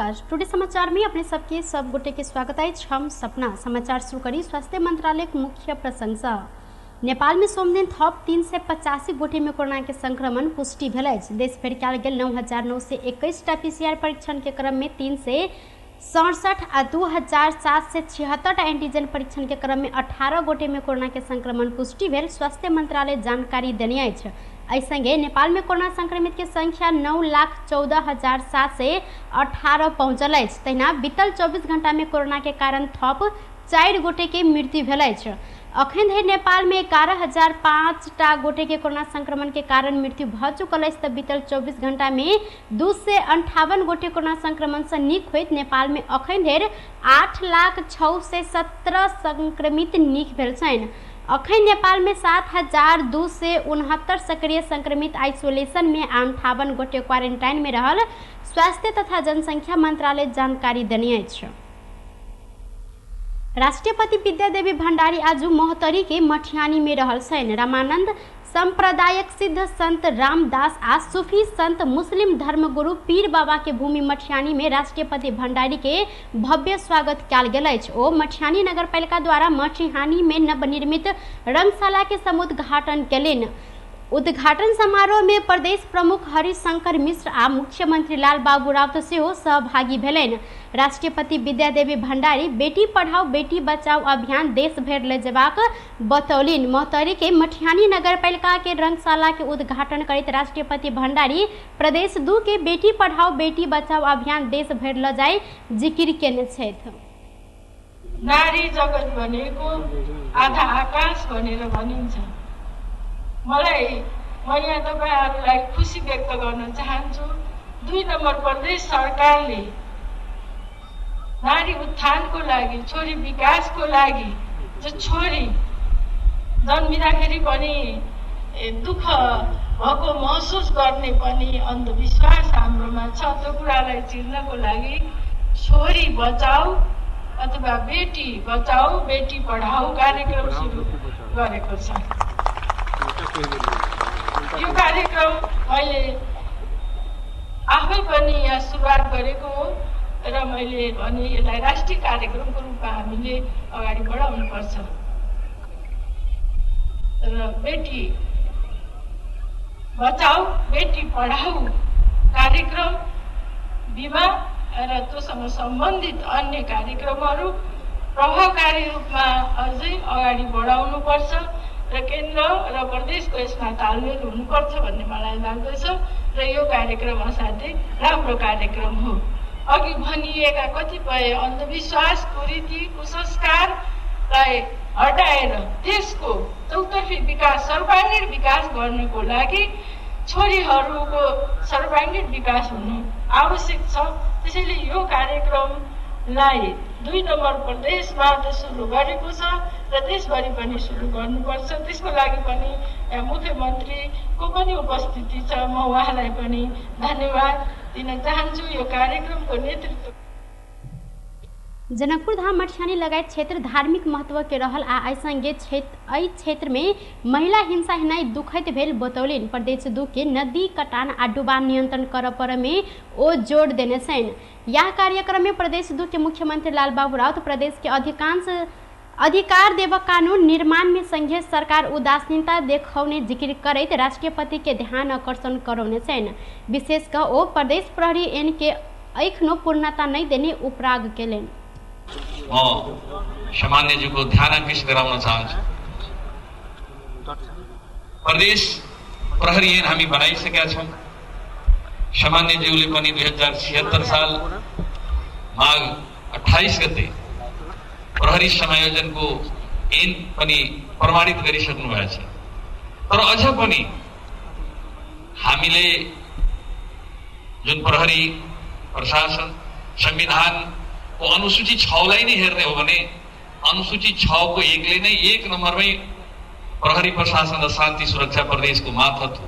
नमस्कार, टुडे समाचार में अपने सबके सब गोटे के स्वागत अछि। हम सपना समाचार शुरू करी स्वास्थ्य मंत्रालय के मुख्य प्रशंसा। नेपाल में सोमदिन थप 385 गोटे में कोरोना के संक्रमण पुष्टि भेल अछि। देश भरि कयल गेल 9,921 टा पीसीआर परीक्षण के क्रम में 367 आ 2,776 टा एंटीजन परीक्षण के क्रम में 18 गोटे में कोरोना के संक्रमण पुष्टि भेल स्वास्थ्य मंत्रालय जानकारी देने अछि। एहि संगे नेपाल में कोरोना संक्रमित के संख्या 9,14,718 पहुंचल अछि। तहिना बीतल 24 घंटा में कोरोना के कारण थप 4 गोटे के मृत्यु भेल अछि। अखन धरि नेपाल में 11,005 टा गोटे के कोरोना संक्रमण के कारण मृत्यु भ चुकल अछि। त बीतल 24 घंटा में 258 गोटे कोरोना संक्रमण से नीक होइत नेपाल में अखन धरि 8,00,617 संक्रमित नीक भेल छनि। अखन नेपाल में 7,269 सक्रिय संक्रमित आइसोलेशन में 58 गोटे क्वारेंटाइन में रहल स्वास्थ्य तथा जनसंख्या मंत्रालय जानकारी देने अछि। राष्ट्रपति विद्यादेवी भण्डारी आज महोत्तरी के मठियानी में रहल छनि। रामानंद संप्रदायक सिद्ध संत रामदास आ सूफी संत मुस्लिम धर्मगुरु पीर बाबा के भूमि मठियानी में राष्ट्रपति भण्डारी के भव्य स्वागत कयल गेल अछि। ओ मठियानी नगरपालिका द्वारा मठियानी में नवनिर्मित रंगशाला के समुद्घाटन केलनि। उद्घाटन समारोह में प्रदेश प्रमुख हरिशंकर मिश्र आ मुख्यमंत्री लाल बाबू राउत सेहो सहभागी भेलनि। राष्ट्रपति विद्यादेवी भण्डारी बेटी पढ़ाओ बेटी बचाओ अभियान देश भरि ले जेबाक बतौलनि। महोत्तरी के मठियानी नगरपालिका के रंगशाला के उद्घाटन करैत राष्ट्रपति भण्डारी प्रदेश 2 के बेटी पढ़ाओ बेटी बचाओ अभियान देश भरि ल जाय जिकिर केने छथि। नारी जगत भनेको आधा आकाश भनेर भनिन्छ। मलाई म यहाँ तपाईहरूलाई खुसी व्यक्त गर्न चाहन्छु। 2 नम्बर प्रदेश सरकारले नारी उत्थानको लागि, छोरी विकासको लागि, जो छोरी जन्मिँदाखेरि पनि दुःख भएको महसुस गर्ने पनि अन्धविश्वास हाम्रोमा छ, त्यो कुरालाई चिर्नको लागि छोरी बचाऊ अथवा बेटी बचाऊ बेटी पढाऊ कार्यक्रम सुरु गरेको छ। यो कार्यक्रम मैले आफै पनि यहाँ सुरुवात गरेको हो र मैले भने यसलाई राष्ट्रिय कार्यक्रमको रूपमा हामीले अगाडि बढाउनुपर्छ र बेटी बचाऊ बेटी पढाऊ कार्यक्रम, विवाह र त्योसँग सम्बन्धित अन्य कार्यक्रमहरू प्रभावकारी रूपमा अझै अगाडि बढाउनुपर्छ र केन्द्र र प्रदेशको यसमा तालमेल हुनुपर्छ भन्ने मलाई लाग्दछ र यो कार्यक्रम असाध्यै राम्रो कार्यक्रम हो। अघि भनिएका कतिपय अन्धविश्वास, कुरीति, कुसंस्कारलाई हटाएर देशको चौतर्फी विकास, सर्वाङ्गीण विकास गर्नको लागि छोरीहरूको सर्वाङ्गीण विकास हुनु आवश्यक छ। त्यसैले यो कार्यक्रमलाई 2 नम्बर प्रदेशमा त सुरु गरेको छ र देशभरि पनि सुरु गर्नुपर्छ। त्यसको लागि पनि मुख्यमन्त्रीको पनि उपस्थिति छ, म उहाँलाई पनि धन्यवाद दिन चाहन्छु। यो कार्यक्रमको नेतृत्व जनकपुर धाम मठियानी लगायत क्षेत्र धार्मिक महत्व के रहल आ एहि संगे एहि क्षेत्र में महिला हिंसा हेनाइ दुखद भेल बतौलनि। प्रदेश 2 के नदी कटान आ डुबान नियंत्रण करऽ पर में ओ जोर देने छनि। यह कार्यक्रम में प्रदेश 2 के मुख्यमंत्री लाल बाबू राउत प्रदेश के अधिकांश अधिकार देवक कानून निर्माण में संघीय सरकार उदासीनता देखौने जिक्र करैत राष्ट्रपति के ध्यान आकर्षण करौने छनि। विशेष क ओ प्रदेश प्रहरी एन के एखनो पूर्णता नहीं देने उपराग केलनि। म सामान्यज्यूको ध्यान आकर्षित गराउन चाहन्छु। प्रदेश प्रहरी ऐन हामी बनाइसकेका छौँ। सामान्यज्यूले पनि 2076 साल माघ 28 गते प्रहरी समायोजनको ऐन पनि प्रमाणित गरिसक्नु भएको छ। तर अझ पनि हामीले जुन प्रहरी प्रशासन संविधानको अनुसूची 6 लाई नै हेर्ने हो भने अनुसूची 6 को 1 नै 1 नम्बरमै प्रहरी प्रशासन र शान्ति सुरक्षा प्रदेशको मातहत हो।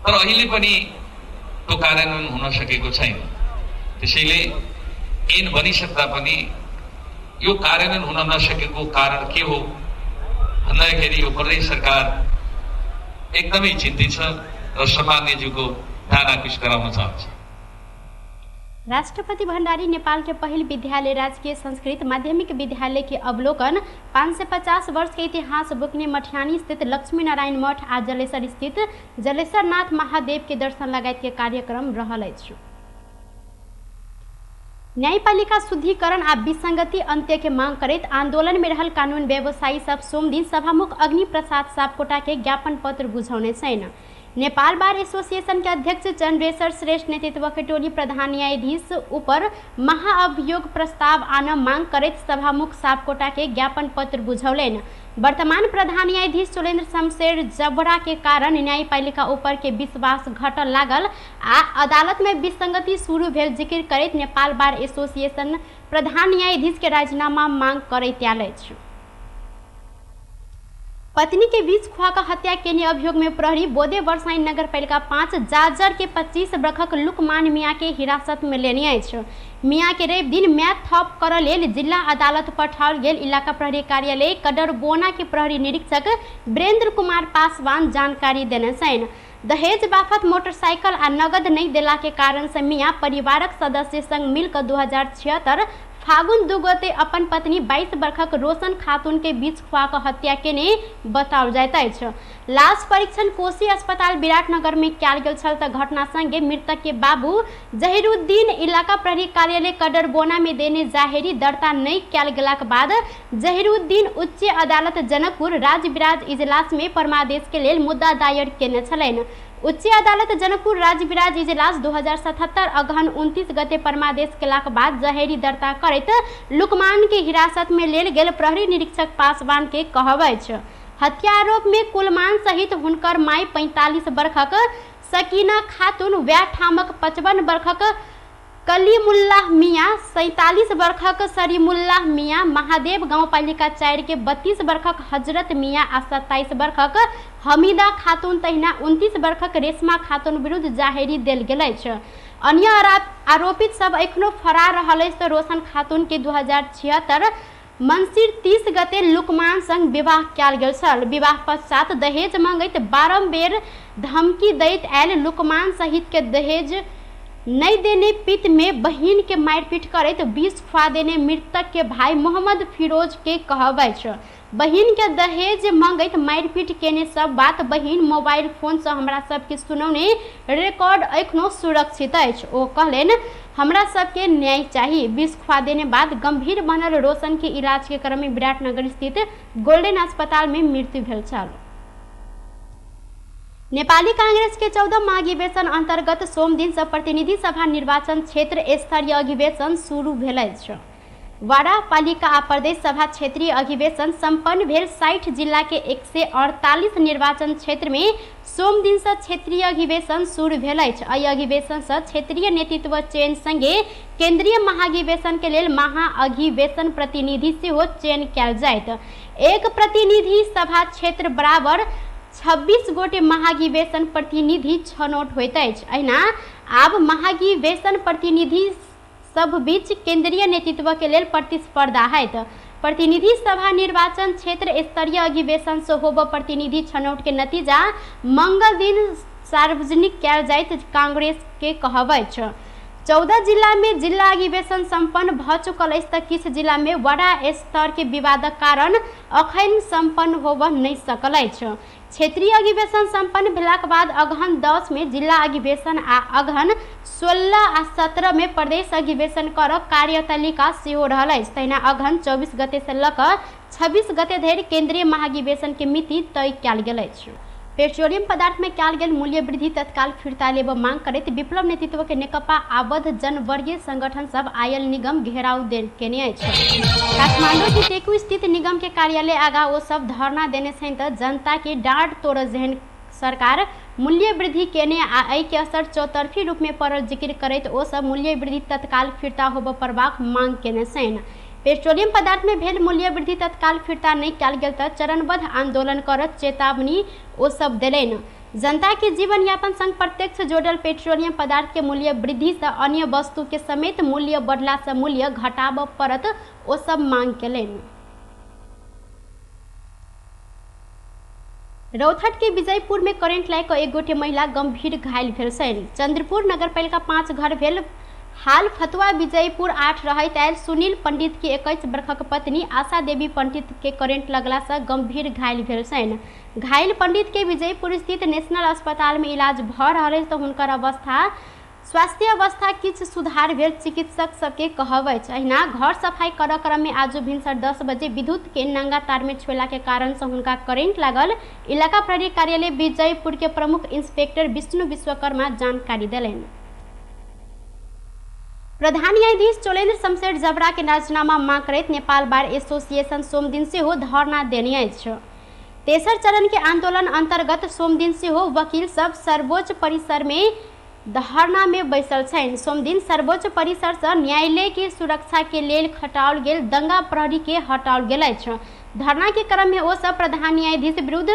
तर अहिले पनि त्यो कार्यान्वयन हुन सकेको छैन। त्यसैले ऐन बनिसक्दा पनि यो कार्यान्वयन हुन नसकेको कारण के हो भन्दाखेरि यो प्रदेश सरकार एकदमै चिन्तित छ र सामान्यज्यूको ध्यान आकर्षित गराउन चाहन्छ। राष्ट्रपति भण्डारी नेपाल के पहिल विद्यालय राजकीय संस्कृत माध्यमिक विद्यालय के अवलोकन 550 वर्ष के इतिहास बोक्ने मठियानी स्थित लक्ष्मीनारायण मठ आ जलेसर स्थित जलेसरनाथ महादेव के दर्शन लगायत के कार्यक्रम रहल अछि। न्यायपालिका शुद्धिकरण आ विसंगति अंत्य के मांग करैत आंदोलन में रहल कानून व्यवसायी सब सोमदिन सभामुख अग्नि प्रसाद सापकोटा के ज्ञापन पत्र बुझौने छनि। नेपाल बार एसोसिएशन के अध्यक्ष चंद्रेश्वर श्रेष्ठ नेतृत्व के टोली प्रधान न्यायाधीश ऊपर महाअभियोग प्रस्ताव आन मांग करैत सभामुख सापकोटा के ज्ञापन पत्र बुझौलनि। वर्तमान प्रधान न्यायाधीश सुरेंद्र शमशेर जबरा के कारण न्यायपालिका ऊपर के विश्वास घटल लागल आ अदालत में विसंगति शुरू भेल जिक्र करैत नेपाल बार एसोसिएशन प्रधान न्यायाधीश के राजीनामा मांग करैत आयल अछि। पत्नी के बीच खुआ कऽ हत्या केने अभियोग में प्रहरी बोदे बरसाइन नगरपालिका 5 जाजर के 25 बरखक लुकमान मियाँ के हिरासत में लेने अछि। मियाँ के रवि दिन म्याद थप करऽ लेल जिला अदालत पठाओल गेल इलाका प्रहरी कार्यालय कडरबोना के प्रहरी निरीक्षक वीरेंद्र कुमार पासवान जानकारी देने छनि। दहेज बापत मोटरसाइकिल आ नगद नहि देला के कारण से मियाँ परिवारक सदस्य संग मिल कऽ 2076 फागुन 2 गते अपन पत्नी 22 बरखक रोशन खातून के बीच खुआ कऽ हत्या केने बताओल जाइत अछि। लाश परीक्षण कोशी अस्पताल विराटनगर में कयल गेल छल तऽ घटना संगे मृतक के बाबू जहीरुद्दीन इलाका प्रहरी कार्यालय कडरबोना में देने जाहेरी दर्ता नहि कयल गेलाक बाद जहीरुद्दीन उच्च अदालत जनकपुर राजविराज इजलास में परमादेश के लेल मुद्दा दायर केने छलनि। उच्च अदालत जनकपुर राजविराज इजलास 2077 अगहन 29 गते परमादेश केलाक बाद जहेरी दर्ता करैत लुकमान के हिरासत में लेल गेल प्रहरी निरीक्षक पासवान के कहब अछि। हत्या आरोप में कुलमान सहित हुनकर माय 45 बरखक सकीना खातून, वएह ठामक 55 बरखक कलीमुल्लाह मियाँ, 47 बरखक सरीमुल्लाह मियाँ, महादेव गाउँपालिका 4 के 32 बरखक हजरत मियाँ आ 27 बरखक हमीदा खातून तहिना 29 बरखक रेशमा खातून विरुद्ध जाहेरी देल गेल अछि। अन्य आरोपित सब एखनो फरार रहल अछि तऽ रोशन खातून के 2076 मंसिर 30 गते लुकमान संग विवाह कयल गेल छल। विवाह पश्चात दहेज मंगैत 12 बेर धमकी दैत आयल लुकमान सहित के दहेज नहि देने पित में बहिन के मारिपीट करैत विष खुआ देने मृतक के भाई मोहम्मद फिरोज के कहब अछि। बहिन के दहेज मंगैत मारिपीट केने सब बात बहिन मोबाइल फोन सँ हमरा सबके सुनौने रिकॉर्ड एखनो सुरक्षित अछि। ओ कहलनि, हमरा सबके न्याय चाही। विष खुआ देने बाद गंभीर बनल रोशन के इलाज के क्रम में विराटनगर स्थित गोल्डन अस्पताल में मृत्यु भेल छल। नेपाली कांग्रेस के 14 महाधिवेशन अंतर्गत सोमदिन सँ प्रतिनिधि सभा निर्वाचन क्षेत्र स्तरीय अधिवेशन शुरू भेल अछि। वारा पालिका आ प्रदेश सभा क्षेत्रीय अधिवेशन सम्पन्न भेल 60 जिला के 148 निर्वाचन क्षेत्र में सोमदिन सँ क्षेत्रीय अधिवेशन शुरू भेल अछि। एहि अधिवेशन सँ क्षेत्रीय नेतृत्व चयन संगे केंद्रीय महाधिवेशन के लेल महाअधिवेशन प्रतिनिधि सेहो चयन कयल जायत। एक प्रतिनिधि सभा क्षेत्र बराबर 26 गोटे महाधिवेशन प्रतिनिधि छनौट होइत अछि। एहिना आब महाधिवेशन प्रतिनिधि सभ बीच केंद्रीय नेतृत्व के लेल प्रतिस्पर्धा हैत। प्रतिनिधि सभा निर्वाचन क्षेत्र स्तरीय अधिवेशन से होब प्रतिनिधि छनौट के नतीजा मंगल दिन सार्वजनिक कयल जाइत कांग्रेस के कहब अछि। 14 जिला में जिला अधिवेशन संपन्न भ चुकल अछि तऽ किछु जिला में वडा स्तर के विवादक कारण अखन संपन्न होब नहि सकल अछि। क्षेत्रीय अधिवेशन संपन्न भेलाक बाद अगहन 10 में जिला अधिवेशन आ अगहन 16 आ 17 में प्रदेश अधिवेशन कर कार्यतालिका सेहो रहल अछि। तहिना अगहन 24 गते से लऽ कऽ 26 गते धरि केंद्रीय महाधिवेशन के मिति तय कयल गेल अछि। पेट्रोलियम पदार्थ में कयल गेल मूल्य वृद्धि तत्काल फिर्ता लेबऽ मांग करैत विप्लव नेतृत्व के नेकपा आबद्ध जनवर्गीय संगठन सब आयल निगम घेराव केने अछि। काठमांडू के टेकू स्थित निगम के कार्यालय आगा ओ सब धरना देने छनि तऽ जनता के डाँट तोड़ऽ जेहन सरकार मूल्य वृद्धि केने आ एहि के असर चौतरफी रूप में पड़ल जिक्र करैत ओ सब मूल्य वृद्धि तत्काल फिर्ता होबऽ पड़बाक मांग केने छनि। पेट्रोलियम पदार्थ में भेल मूल्य वृद्धि तत्काल फिर्ता नहि कयल गेल तऽ चरणबद्ध आंदोलन करत चेतावनी ओ सब देलनि। जनता के जीवन यापन संग प्रत्यक्ष जोड़ल पेट्रोलियम पदार्थ के मूल्य वृद्धि सँ अन्य वस्तु के समेत मूल्य बढ़ला सँ मूल्य घटाबऽ पड़त ओ सब मांग केलनि। रौथट के विजयपुर में करेंट लागि कऽ एक गोटे महिला गंभीर घायल भेल छनि। चंद्रपुर नगरपालिका 5 घर भेल हाल फतुआ विजयपुर 8 रहैत आयल सुनील पंडित के 21 बरखक पत्नी आशा देवी पंडित के करेंट लगला से गंभीर घायल भेल छनि। घायल पंडित के विजयपुर स्थित नेशनल अस्पताल में इलाज भ रहल अछि तऽ हुनकर अवस्था स्वास्थ्य अवस्था किछु सुधार भेल चिकित्सक सबके कहब अछि। अहिना घर सफाई करऽ क्रम में आजु भिनसर 10 बजे विद्युत के नंगा तार में छुएला के कारण से हुनका करेंट लागल। इलाका प्रहरी कार्यालय विजयपुर के प्रमुख इंस्पेक्टर विष्णु विश्वकर्मा जानकारी देलनि। प्रधान न्यायाधीश चोलेन्द्र शमशेर जबरा के राजीनामा मांग करैत नेपाल बार एसोसिएशन सोमदिन सेहो धरना देने अछि। तेसर चरण के आंदोलन अंतर्गत सोमदिन सेहो वकील सब सर्वोच्च परिसर में धरना में बैसल छनि। सोमदिन सर्वोच्च परिसर से न्यायालय के सुरक्षा के लेल खटाओल गेल दंगा प्रहरी के हटाओल गेल अछि। धरना के क्रम में ओ सब प्रधान न्यायाधीश विरुद्ध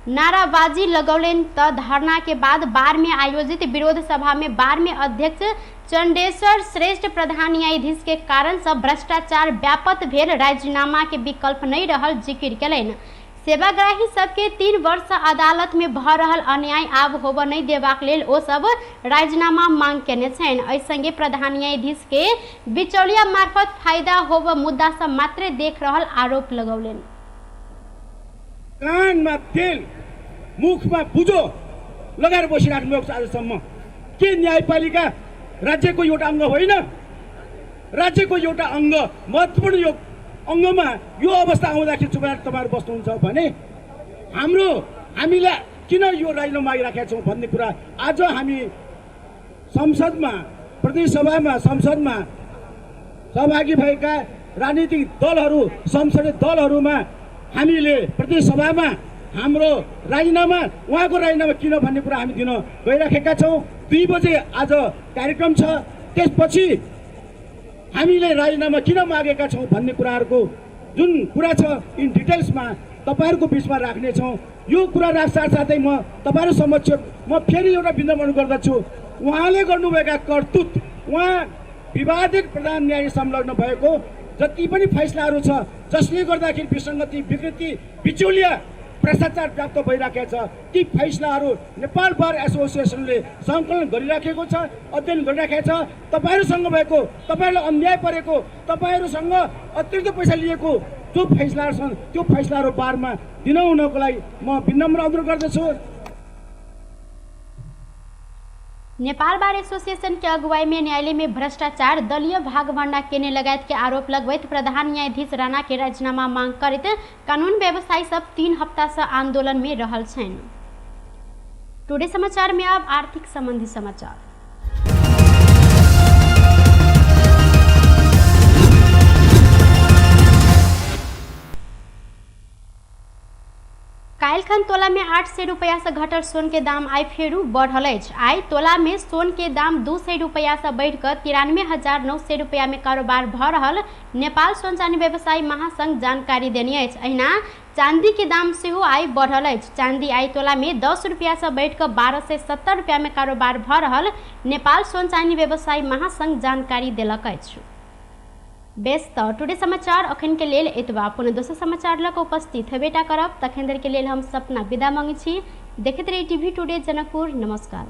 नाराबाजी लगौलनि तऽ धरना के बाद बार में आयोजित विरोध सभा में बार में अध्यक्ष चंडेश्वर श्रेष्ठ प्रधान न्यायाधीश के कारण से भ्रष्टाचार व्यापक भेल राजीनामा के विकल्प नहीं रहल जिक्र केलनि। सेवाग्राही सबके 3 वर्ष अदालत में भ रहल अन्याय आब होबऽ नहीं देबाक लेल ओ सब राजीनामा मांग केने छनि। एहि संगे प्रधान न्यायाधीश के बिचौलिया मार्फत फायदा होबऽ मुद्दा सब मात्रे देख रहल आरोप लगौलनि। कानमा तेल मुखमा बुझो लगाएर बसिराख्नु भएको छ आजसम्म। के न्यायपालिका राज्यको एउटा अङ्ग होइन? राज्यको एउटा अङ्ग, महत्त्वपूर्ण यो अङ्गमा यो अवस्था आउँदाखेरि चुप तपाईँहरू बस्नुहुन्छ भने हाम्रो हामीले किन यो राजीनामा मागिराखेका छौँ भन्ने कुरा आज हामी संसदमा, प्रदेशसभामा, संसदमा सहभागी भएका राजनीतिक दलहरू, संसदीय दलहरूमा हामीले प्रदेशसभामा हाम्रो राजीनामा, उहाँको राजीनामा किन भन्ने कुरा हामी दिन गइराखेका छौँ। 2 बजे आज कार्यक्रम छ, त्यसपछि हामीले राजीनामा किन मागेका छौँ भन्ने कुराहरूको जुन कुरा छ इन डिटेल्समा तपाईँहरूको बिचमा राख्नेछौँ। यो कुरा राख साथसाथै म तपाईँहरू समक्ष म फेरि एउटा विनम्र गर्दछु। उहाँले गर्नुभएका करतुत, उहाँ विवादित प्रधान न्यायाधीश संलग्न भएको जति पनि फैसलाहरू छ जसले गर्दाखेरि विसङ्गति, विकृति, बिचौलिया, भ्रष्टाचार व्याप्त भइराखेको छ, ती फैसलाहरू नेपाल बार एसोसिएसनले सङ्कलन गरिराखेको छ, अध्ययन गरिराखेको छ। तपाईँहरूसँग भएको, तपाईँहरूलाई अन्याय परेको, तपाईँहरूसँग अतिरिक्त पैसा लिएको जो फैसलाहरू छन् त्यो फैसलाहरू बारमा दिनुहुनको लागि म विनम्र अनुरोध गर्दछु। नेपाल बार एसोसिएशन के अगुवाई में न्यायालय में भ्रष्टाचार, दलीय भागभंडा केने लगायत के आरोप लगबैत प्रधान न्यायाधीश राणा के राजीनामा मांग करैत कानून व्यवसायी सब 3 हफ्ता से आंदोलन में रहल छनि। टुडे समाचार में अब आर्थिक संबंधी समाचार। काल्हिखन तोला में 800 रुपया से घटल सोन के दाम आइ फेरू बढ़ल अछि। आइ तोला में सोन के दाम 200 रुपया से बढ़िकऽ 93,900 रुपया में कारोबार भऽ रहल नेपाल सोन चानी व्यवसायी महासंघ जानकारी देने अछि। अहिना चांदी के दाम सेहो आइ बढ़ल अछि। चांदी आइ तोला में 10 रुपया से बढ़िकऽ 1270 रुपया में कारोबार भऽ रहल नेपाल सोन चानी व्यवसायी महासंघ जानकारी देलक अछि। बेस तऽ टुडे समाचार अखन के लेल एतबा। पुनः दोसर समाचार लऽ कऽ उपस्थित हेबेटा करब। तखन धरि के लेल हम सपना विदा मांगै छी। देखैत रही टीवी टुडे जनकपुर। नमस्कार।